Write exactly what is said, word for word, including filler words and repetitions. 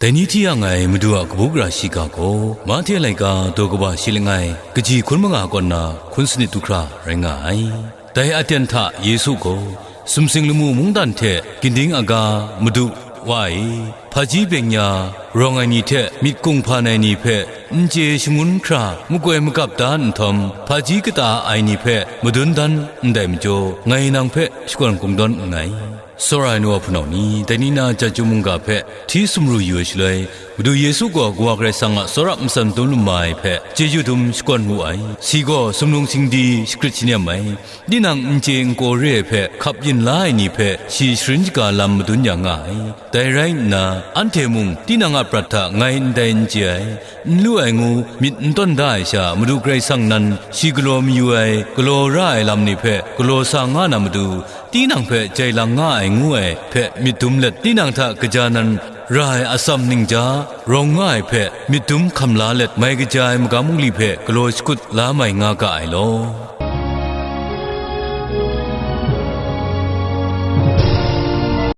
Dai ni hti yang ai Madu a kabu gara shiga gaw, Mahte laika daw kaba shi langai, kaji hkun manga kaw nna hkun sanit du hkra rai nga ai. Dai aten hta Yesu gaw, sumsing lamu mungdan hte ginding aga, Madu, Wa e, hpaji byeng ya, rawng ai ni hte myit kunghpan ai ni hpe n chye shangun hkra makoi magap da nhtawm, hpaji kata ai ni hpe madun dan ndai majaw, ngai nang hpe shakawn kungdawn nngai. Tsawra ai nu wa hpunau ni, dai ni na chyeju mungga hpe hti sumru yu ai shaloi, Madu Yesu gaw Kawa Karai Kasang a tsawra matsan dum lama ai hpe chyeju dum shakawn wu ai. Si gaw sumlung singdi shakrit shanem ai, tinang n chye n kaw re ai hpe hkap yin la ai ni hpe shi sharin shaga lam madun ya nga ai. Dai rai nna, anhte mung tinang a prat hta ngai ndai n chye ai, n lu ai ngu myit n tawn da ai sha, Madu Karai Kasang nan shi galaw mayu ai, galaw ra ai lam ni hpe galaw sa nga na matu, tinang hpe jai lang nga ai ngu ai hpe myit dum let, tinang hta kaja nan ra ai atsam ningja rawng nga ai hpe myit dum hkam la let, mai kaja ai magam mungli hpe galaw shakut la mai nga ga ai law.